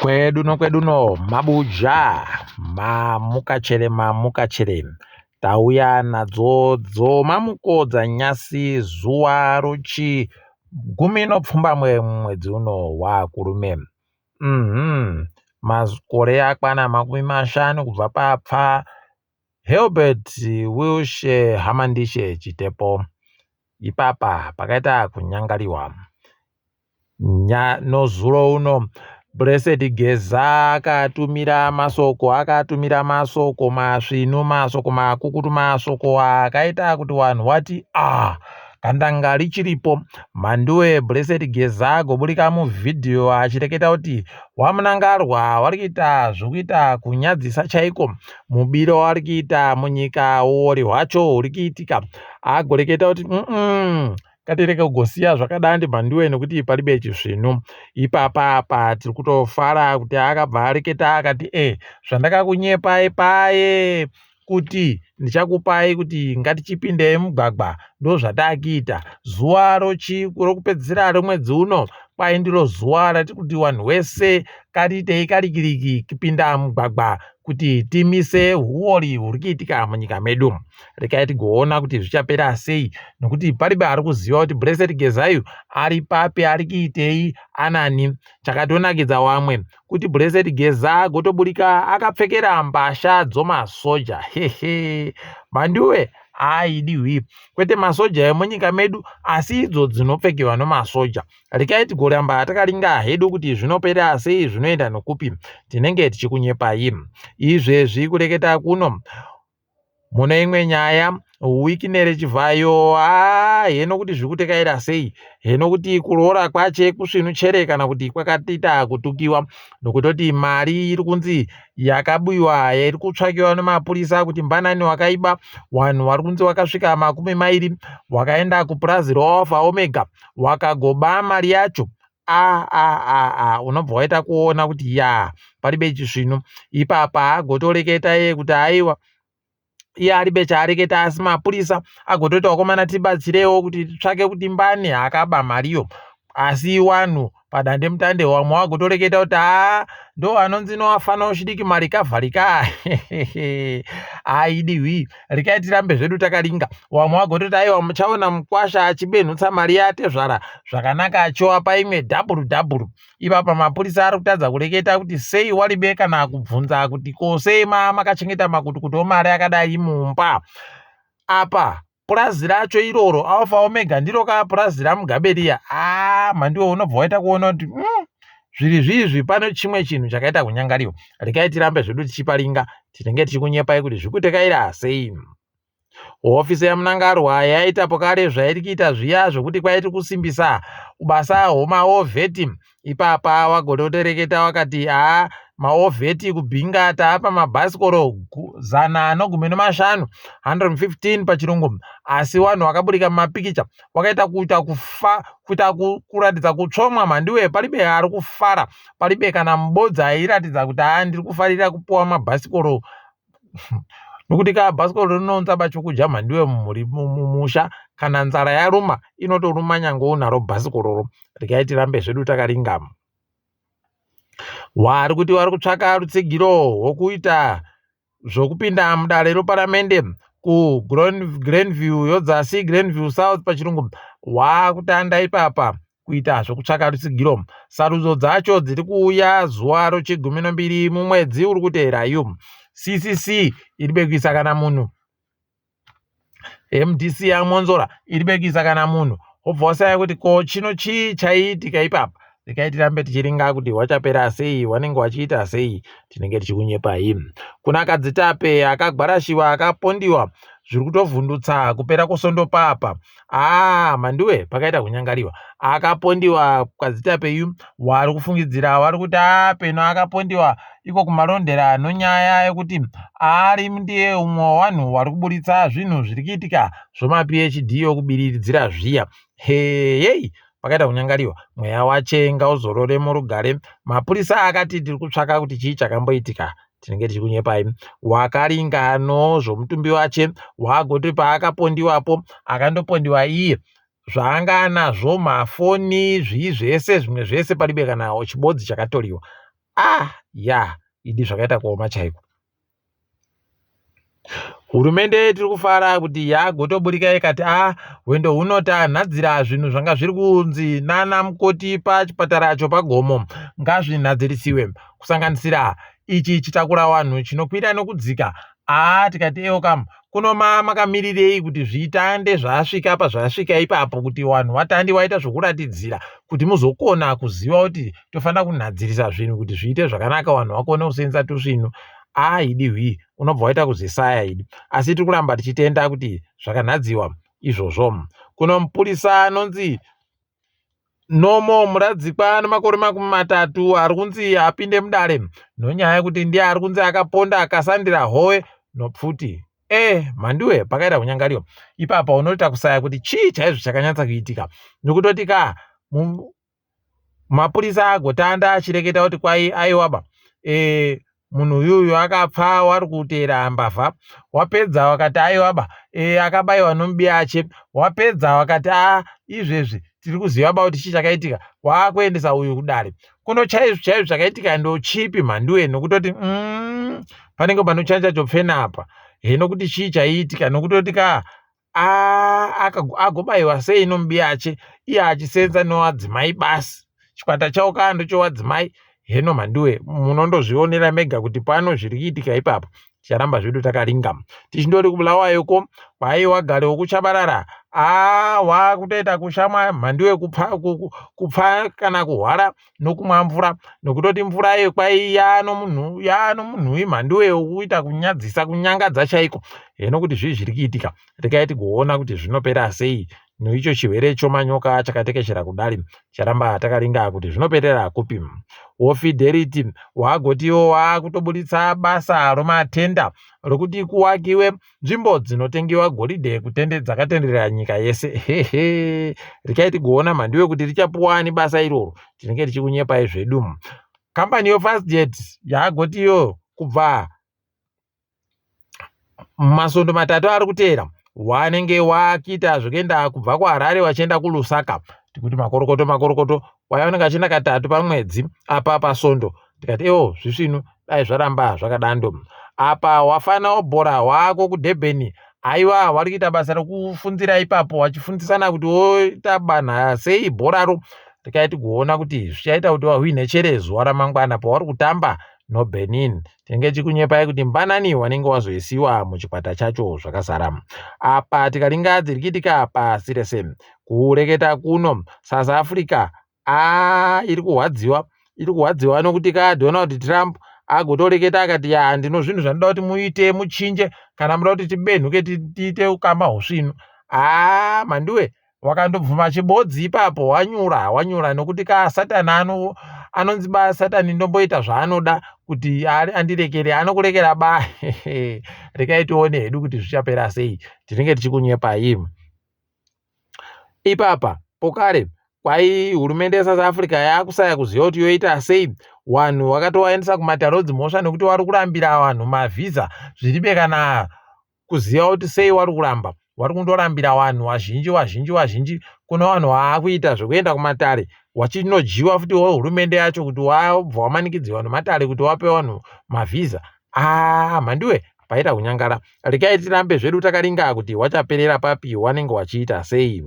Kwedu nokwedu no mabuja mamukachere mamukachere tauya nadzo dzomamuko dzanyasi zuva rochi gumi nopfumbamwe mumwedzi uno wakurume. Mhm makore akwana makumi mashanu kubva papfa Helbert Wilshe Hamandishe Chitepo. Ipapa pakaita kunyangariwa. Nozuro uno Blessed Geza akatumira masoko akatumira masoko masvinu masoko makukutu masoko akaita kuti vanhu vati ah gandanga richiripo mhanduwe Blessed Geza agoburika muvhidhiyo achireketa kuti wamunangarwa wari kuita zvokuita kunyadzisa chaiko mubiro wari kuita munyika uori hwacho huri kuitika agoreketa kuti mm -mm, Ngatirege kugosiya zvakadandi mhanduwe nekuti paribe chisvinu. Ipapa apa tiri kutofara kuti akabva areketa akati e zvandakakunyepai paye kuti ndichakupai kuti ngatichipindei mugwagwa ndozvatakuita zuva rokupedzisira romwedzi uno kwai ndiro zuva ratiri kuti vanhu wese katiitei karikiriki kupinda mugwagwa kuti timise huori huri kuitika munyika medu. Rekai tigoona kuti zvichapera sei nokuti paribe ari kuziva kuti Blessed Gezayu ari papi ari kuitei anani. Chakatonakidza wamwe kuti Blessed Geza agotoburika akapfekera mbasha dzomasoja. Hehe Mhanduwe haaidihwi kwete masoja emunyika medu asi idzo dzinopfekewa nomasoja. Rekai tigoramba takaringa hedu kuti zvinopera sei zvinoenda nokupi tinenge tichikunyepai. Izvezvi kureketa kuno Mune imwe nyaya, Wicknell Chivhayo haa heno kuti zviri kutekaira sei, heno kuti kuroora kwache kusvinu chere kana kuti kwakatiita kutukiwa nokutoti mari iri kunzi yakabiwa iri kutsvakiwa nemapurisa kuti mbanani wakaiba vanhu vari kunzi wakasvika makumi mairi wakaenda kupurazi roAlpha Omega wakagoba mari yacho a a a a unobva waita kuona kuti ya paribe chisvinu ipapa agotoreketa iye kuti aiwa iye aribe chaareketa asi mapurisa agototi vakomana tibatsirewo kuti titsvake kuti mbani akaba mariyo asi wanhu padandemutande wamwe wagotoreketa kuti haa ndo anonzi noafana ushidiki marikavharika aidiwi rekai tirambe zvedu takaringa wamwe wagototi aiwa muchaona mukwasha achibenhutsa mari yatezvara zvakanaka achiwapa imwe dhabhuru dhabhuru ipapa mapurisa ari kutadza kureketa kuti sei waribe kana kubvunza kuti ko sei makachengeta makutukutu omari akadai mumba apa purazi racho iroro alpha omega ndiro ka purazi ramugabe riya aa mhandiwe unobva waita kuona kuti mm, zviri zvizvi pane chimwe chinhu chakaita kunyangariwa rekai tirambe zvedu tichiparinga tinenge tichikunyepai kuti zvikutekaira sei hofisi yamunangarwa yaita pokare zvairi kuita zviya zvekuti kwaiti kusimbisa ubasa homaovheti Ipapa wagototereketa wakati haa maovheti kubhinga taapa mabhasikoro zana nogumi nemashanu 115 pachirungu asi wanhu wakaburika mumapikicha wakaita kuita kufa kuita kuratidza kutsvomwa mhandiwe palibe ari kufara palibe kana mubodzi airatidza kuti haa ndiri kufarira kupuwa mabhasikoro nokuti ka bhasikoro rinounza bachokudya mhandiwe mumhuri mumusha kana nzara yaruma inotoruma nyange unaro bhasikororo regai tirambe zvedu takaringama wari kuti wari kutsvaka rutsigiro rwokuita zvokupinda mudare reparamende kuGrandview yodzasi Grandview South pachirungu wakutanda ipapa kuita zvekutsvaka rutsigiro. Sarudzo dzacho dziri kuuya zuva rochigumi nombiri mumwedzi uri kuteera yu. CCC iri kuisa kana munhu MDC yaMwonzora iri kuisa kana munhu wobva wasaya kuti ko chino chii chaiitika ipapa regai tirambe tichiringa kuti wachapera sei wanenge wachiita sei tinenge tichikunyepai kuna kadzitape akagwarashiwa akapondiwa zviri kutovhundutsa kupera kwosondo papa aa mhanduwe pakaita kunyangariwa akapondiwa kadzitape wari kufungidzira wari kuti aa peno akapondiwa iko kumarondera nonyaya yekuti ari ndiye umwe wevanhu wari kuburitsa zvinhu zviri kuitika zvoma-phd okubiridzira zviya heyei pakaita kunyangariwa mweya wache ngauzorore murugare mapurisa akati tiri kutsvaka kuti chii chakamboitika tinenge tichikunyepai wakaringano zvomutumbi wache wagoti paakapondiwapo akandopondiwa iye zvaanga anazvo mafoni zvii zvese zvimwe zvese palibe kana chibodzi chakatoriwa. Ah ya idi zvakaita kuoma chaiko. Hurumende tiri kufara kuti yagotoburika ikati a hwendo huno tanhadzira zvinhu zvanga zviri kunzi nana mukoti pachipatara chopagomo ngazvinhadzirisiwe kusanganisira ichi chitakura wanhu chinokwira nokudzika aa tikati eokam kuno makamirirei kuti zvitande zvasvika pazvasvika ipapo kuti vanhu vatandi waita zvokuratidzira kuti muzokona kuziva kuti tofanira kunhadzirisa zvinhu kuti zviite zvakanaka vanhu vakone kusenza tusvinu aa idi hwii unobva waita kuzisaya idi asi tiri kuramba tichitenda kuti zvakanhadziwa izvozvo kuno mupurisa anonzi Nomo Muradzikwa ane makore 30 ari kunzi apinde mudare nonyaya yekuti ndiye ari kunzi akaponda akasandira howe nopfuti. E mhanduwe pakaita kunyangariwa ipapa unoita kusaya kuti chii chaizvo chakanyatsa kuitika nokutoti ka mapurisa agotanda achireketa kuti kwai aiwaba e, munhu uyuyu akapfa wari kuteera mbavha wapedza wakati aiwaba e, akabayiwa nomubiyache wapedza wakati a izvezvi tiri kuziva ba kuti chii chakaitika waakuendesa uyu kudare kuno chaizvo chaizvo chakaitika ndochipi mhanduwe nokutoti mm, panenge panochanja chopfena apa heno kuti chii chaiitika nokutoti ka agobaiwa sei nomubiyache iye achisenza nowadzimai basi chikwata chawo kaa ndochowadzimai heno mhanduwe munondozvionera mega kuti pano zviri kuitika ipapo ticharamba zvedu takaringa tichindori kubulawayo ko kwaiwa gare wokuchabarara aa wakutoita kushamwa mhanduwe kupfa, kupfa kana kuhwara nokumwa mvura nokutoti mvura iyo kwai yaanomunhu yaanomunhuwi mhanduwe wokuita kunyadzisa kunyangadza chaiko heno kuti zvii zviri kuitika regai tigoona kuti zvinopera sei noicho chirwere chomanyoka chakatekeshera kudari charamba takaringa kuti zvinoperera kupi wofidelity wagotiwo wakutoburitsa basa romatenda rokuti kuwakiwe nzvimbo dzinotengewa goridhe kutende dzakatenderera nyika yese hehe regai tigoona mhanduwe kuti richapuwa ani basa iroro tinenge tichikunyepai zvedu kambani yofastjet yaagotiyo kubva masvondo matatu ari kuteera wanenge wakuita zvekuenda kubva kuharare wachienda kulusaka tikuti makorokoto makorokoto waya vanenge vachienda katatu pamwedzi apa pasvondo tikati ewo zvisvinu dai zvaramba zvakadando apa wafana wobhora wako kudurban aiwa wari kuita basa rekufundzira ipapo wachifundisana kuti woita banha sei bhoraro tikai tigoona kuti zvichaita kuti wahwinhe chere zuva ramangwana pauri kutamba nobenin tinenge tichikunyepai kuti mbanani wanenge wazoisiwa muchikwata chacho zvakazara apa tikaringa dziri kuitika pasi rese kureketa kuno south africa aa iri kurwadziwa iri kurwadziwa nokuti ka donald trump agotoreketa akati ya ndino zvinhu zvandinoda kuti muite muchinje kana muda kuti tibenhuke tiite ukama husvinu aa mhanduwe wakandobvuma chibodzi ipapo wanyura wanyura nokuti ka satani ano anonzi ba satani ndomboita zvaanoda kuti andirekere anokurekera ba rekai tione hedu kuti zvichapera sei tinenge tichikunyepai ipapa pokare kwai hurumende yesouth africa yakusaya kuziva kuti yoita sei vanhu vakatovaendesa kumatare edzimhosva nekuti vari kurambira vanhu mavhisa zviribe kana kuziva kuti sei vari kuramba vari kundorambira vanhu vazhinji vazhinji vazhinji kune vanhu vaakuita zvekuenda kumatare wachinodyiwa futi hurumende yacho kuti wabva wamanikidziwa nematare kuti wape vanhu mavhisa aa mhanduwe paita kunyangara regai tirambe zvedu takaringa kuti wachaperera papi wanenge wachiita sei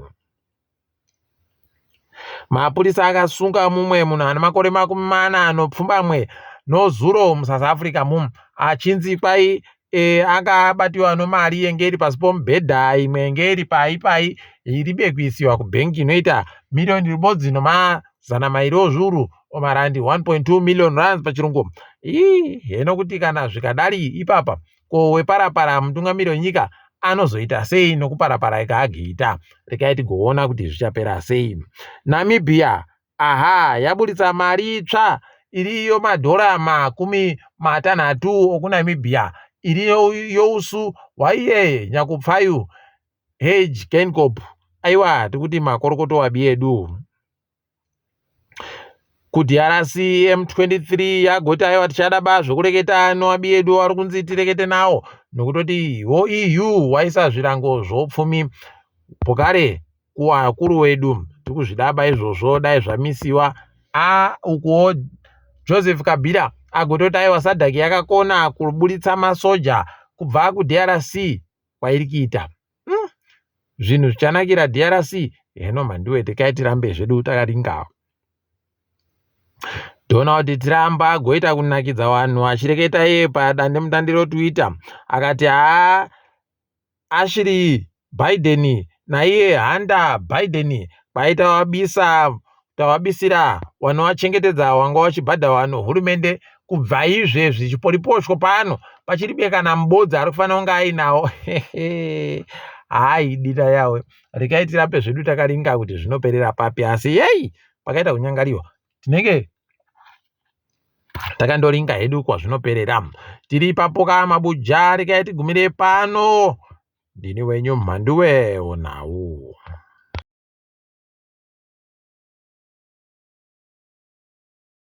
mapurisa akasunga mumwe munhu ane makore 47 nozuro musouth africa mumu achinzi kwai e, akabatiwa nomari yenge iri pasi pomubhedha imwe yenge iri pai pai iribe kuisiwa kubhengi inoita miriyoni ribodzi nomazana mairi ozviuru omarandi 1.2 million rands pachirungu ii heno kuti kana zvikadari ipapa ko weparapara mutungamiri wenyika anozoita sei nokuparapara ikaagiita regai tigoona kuti zvichapera sei namibia aha yaburitsa mari itsva iriyo madhora 60 okunamibia iri yousu hwaiye nyakupfayu Hage Geingob aiwa tikuti makorokoto wabi edu kudrc m23 yagoti aiwa tichada ba zvokureketa nowabi edu vari kunzi tirekete nawo nokutoti wo eu waisa zvirango zvoupfumi pokare kuvakuru wedu tiri kuzvidaba izvozvo dai zvamisiwa a ukuwo Joseph Kabila agototi aiwa SADC yakakona kuburitsa masoja kubva kuDRC kwairi kuita. Zvinhu zvichanakira DRC heno mhanduwe tekai tirambe zvedu takaringa. Donald Trump agoita kunakidza vanhu achireketa iye padandemutande roTwitter akati haa Ashley Biden naiye Hunter Biden kwaita wabisa tawabisira wanovachengetedza wanga wachibhadha vanhu hurumende kubva izvezvi chipoliposhwo pano pachiribe kana mubodzi ari kufanira kunge ainawo. Hayi dita yawe rekai tirape zvedu takaringa kuti zvinoperera papi asi yei pakaita kunyangariwa tinenge takandoringa hedu kwazvinoperera. Tiri ipapo ka mabuja rekai tigumire pano. Ndini wenyu Mhanduwe Onhau.